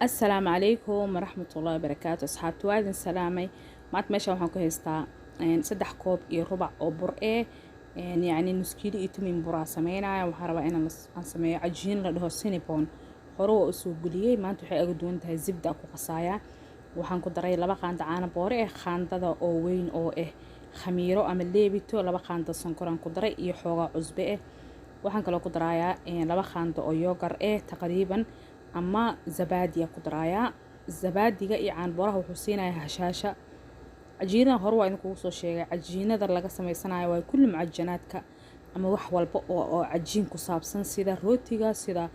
Assalaamu calaykum waraxmatullaahi wabarakaatu. Asxaabta, waa idin salaamay. Maanta meesha waxaan ku haystaa 3 koob iyo rubac oo bur eh, yacni nus kiilo iyo tumin buraa sameynaya. Waxaan rabaa inaan aan sameeyo cajiin la dhaho cinnabon. Hore waa usoo geliyey, maanta waxay aga duwan tahay zibda ku qasaaya. Waxaan ku daray 2 qaando caano boore eh, qaandada oo weyn oo ah khamiiro ama leebito, 2 qaando sonkoraan ku daray iyo xoogaa cusbe eh. Waxaan kaloo ku darayaa 2 qaando oo yogurt eh taqriiban ama zabaadiya ku darayaa. Zabaadiga iyo caanbooraha wuxuu siinayaa hashaasha cajiinada. Hore waa idinkugu soo sheegay cajiinada laga sameysanayo waa kulli mucajanaadka ama wax walba oo cajiin ku saabsan, sida rootiga, sida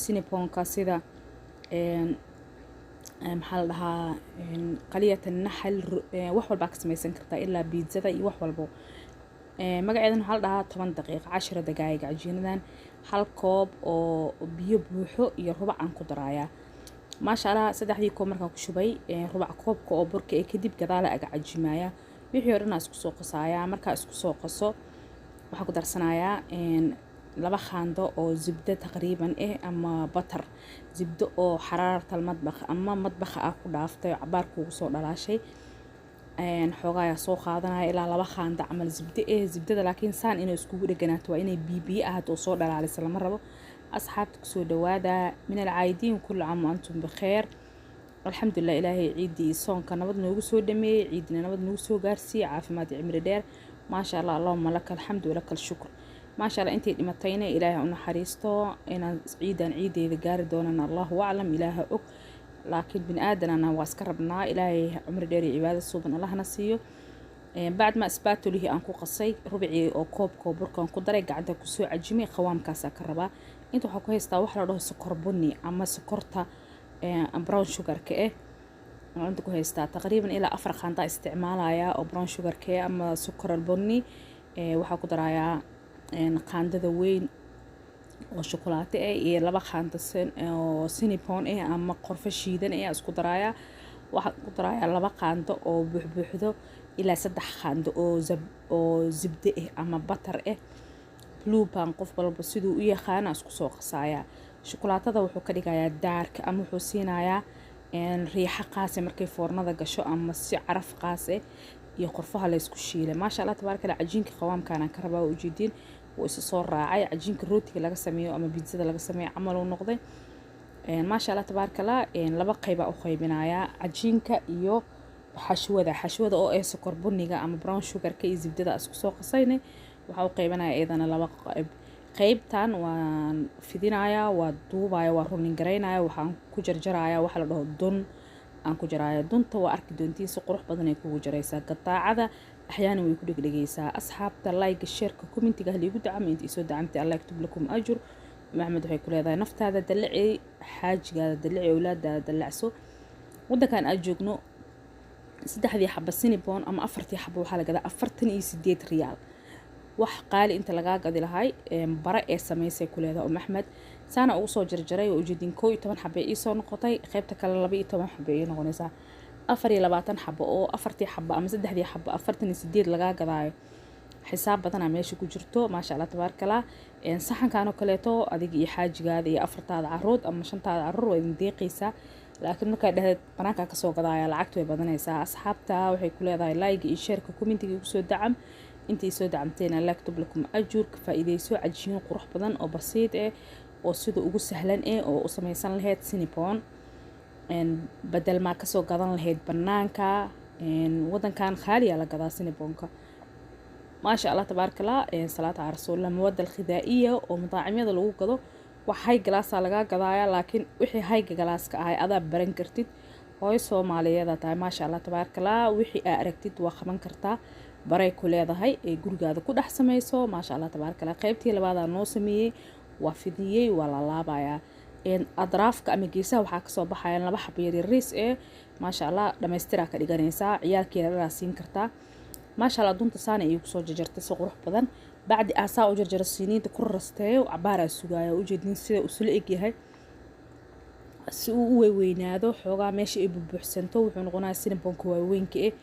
cinnabonka, sida maxaa la dhahaa, qaliyat naxal, wax walbaa ka sameysan kartaa, ilaa biitzada iyo wax walbo. Magaceedan waxaa la dhahaa 10 daqiiqa, 10 daqaayiq. Cajiinadan 1 koob oo biyo buuxo iyo rubac aan ku darayaa. Maasha Allah, saddexdii koob markaan ku shubay rubac koobka oo burka ee, kadib gadaala aga cajimaya. Wixii oo dhan aan isku soo qasayaa. Markaa isku soo qaso, waxaan ku darsanayaa 2 khaando oo zibdo taqriiban eh ama butter, zibdo oo xaraaratal madbakh ama madbaxa ah ku dhaaftay oo cabaar kuugu soo dhalaashay. Xoogaa ayaa soo qaadanaya, ilaa 2 khaando camal zibdo eh. Zibdada laakiin saan inay iskugu dheganaato, waa inay biyo ahaato oo soo dhalaalisa lama rabo. Asxaabta, kusoo dhawaada. Min alcaayidiin, kullu caam wa antum bikheer. Alxamdulilah, Ilaahay ciiddii soonka nabad noogu soo dhameeyey, ciidina nabad noogu soo gaarsiiyey, caafimaad iyo cimri dheer. Maasha Allah, allahuma laka alxamdu walaka alshukr. Maasha Allah, intay dhimatayna Ilaahay u naxariisto. Inaan ciidan ciideeda gaari doonana Allahu aclam, Ilaaha og, laakiin bini aadanana waa iska rabnaa. Ilaahay cumri dheer iyo cibaado suuban Allahna siiyo. Bacd ma spatulihii aan ku qasay, rubicii oo koobka burkaan ku daray, gacanta kusoo cajimay, qawaamkaasaa ka rabaa. Inta waxaa ku haystaa wax la dhaho sokor bunni ama sokorta brown sugarka eh. Inta ku haystaa taqriiban ilaa 4 qaanda isticmaalaya oo brown sugarka eh ama sokor bunni. Waxaa ku darayaa qaandada weyn oo shukulaato ah iyo 2 qaando oo cinnamon ah ama qorfo shiidan ah isku darayaa. Waxaan ku darayaa 2 qaando oo buuxbuuxdo ilaa 3 qaando oo zibde ah ama butter ah, Blue Band, qof walba siduu u yaqaana. Isku soo qasayaa. Shukulaatada wuxuu ka dhigayaa dark ama wuxuu siinayaa riixo qaase markay foornada gasho ama si caraf qaas ah iyo qorfaha la isku shiilay. Maasha Allah, tabaaraka Allah. Cajiinka qawaamkaanaan ka rabaa. Ujeediin, wuu isa soo raacay. Cajiinka rootiga laga sameeyo ama biitzada laga sameeyo camal uu noqday. Maasha Allah, tabaaraka Allah. Laba qaybaa u qaybinayaa cajiinka iyo xashwada. Xashwada oo ah sokor bunniga ama brown sugarka iyo zibdada isku soo qasaynay, waxaa u qaybinaya iyadana laba qayb. Qaybtan waan fidinayaa, waa duubaya, waa rolling garaynaya. Waxaan ku jarjaraya waxa la dhaho dun aan ku jaraya. Dunta waa arki doontiin, si qurux badan ay kugu jaraysaa. Gataacada axyaana way ku dhegdhegaysaa. Asxaabta, like, shareka, commentiga haliigu dacamo. Inta isoo dacamtay, Allah yaktub lakum ajur. Maxamed waxay ku leedahay: naftaada dalaci, xaajigaada dalaci, awlaadaada dalacso. Waddankan aad joogno, saddexdii xaba cinnabon ama afartii xaba waxaa la gadaa 48 riyaal. Wax qaali inta lagaa gadi lahay, bare ee samaysay ku leedahay Um Axmed. Saana ugu soo jarjaray oo ujeedin, 11 xabe iisoo noqotay. Qaybta kale 12 xabe ii noqonaysaa. 24 xabo oo afartii xabo ama saddexdii xabo 48 lagaa gadaayo, xisaab badanaa meesha ku jirto. Maasha Allah, tabaarakallah. Saxankan oo kaleeto adiga iyo xaajigaada iyo afartaada caruur ama shantaada caruur waa idin deeqaysaa, laakiin markaa dhehdeed banaankaa kasoo gadaaya, lacagta way badanaysaa. Asxaabta, waxay ku leedahay: like iyo shareka, commentiga igu soo dacam. Intay soo dacamteen, Allah yaktub lakum ajur. Ka faa'iideyso cajiin qurux badan oo basiid eh oo sida ugu sahlan eh oo u samaysan lahayd cinnabon, badel maa kasoo gadan lahayd banaanka. Wadankan khaaliya la gadaa cinnabonka. Maasha Allah, tabaaraka Allah. Salaata cala rasuulillah. Mawaada alkhidaa'iya oo madaacimyada lagu gado wax high classaa lagaa gadaaya, laakiin wixii high classka ahay adaa baran kartid. Hooyo Soomaaliyeeda tahay, maasha Allah, tabaaraka Allah. Wixii aa aragtid waa qaban kartaa, baray ku leedahay ee gurigaada ku dhex samayso. Maasha Allah, tabaaraka Allah. Qaybtii labaadaa noo sameeyey, waa fidiyey, waa la laabayaa. Adraafka ama geesaha waxaa kasoo baxaya laba xabo yaryariis ee. Maasha Allah, dhamaystiraa ka dhiganaysaa, ciyaalkeeda dharaa siin kartaa. Maasha Allah, dunta saana iigu soo jarjartay si qurux badan. Bacdi aasaa u jarjaro, siiniinta ku rasteeyo, cabaaraa sugaaya. Ujeedin sida usula egyahay, si uu u weynaado xoogaa, meesha ay bubuuxsanto, wuxuu noqonayaa cinnabonka waaweynka eh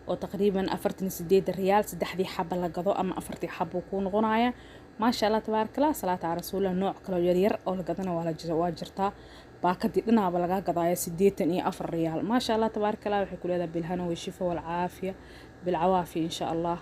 oo taqriiban 48 riyaal saddexdii xaba la gado ama afartii xabo kuu noqonaya. Maasha Allah, tabaaraka Allah, salaata cala rasuulillah. Nooc kaloo yaryar oo la gadana waa jirtaa. Baakadii dhinaaba lagaa gadaayo 84 riyaal. Maasha Allah, tabaaraka Allah. Waxay ku leedahay bilhana washifa walcaafiya, bilcawaafiya, insha Allah.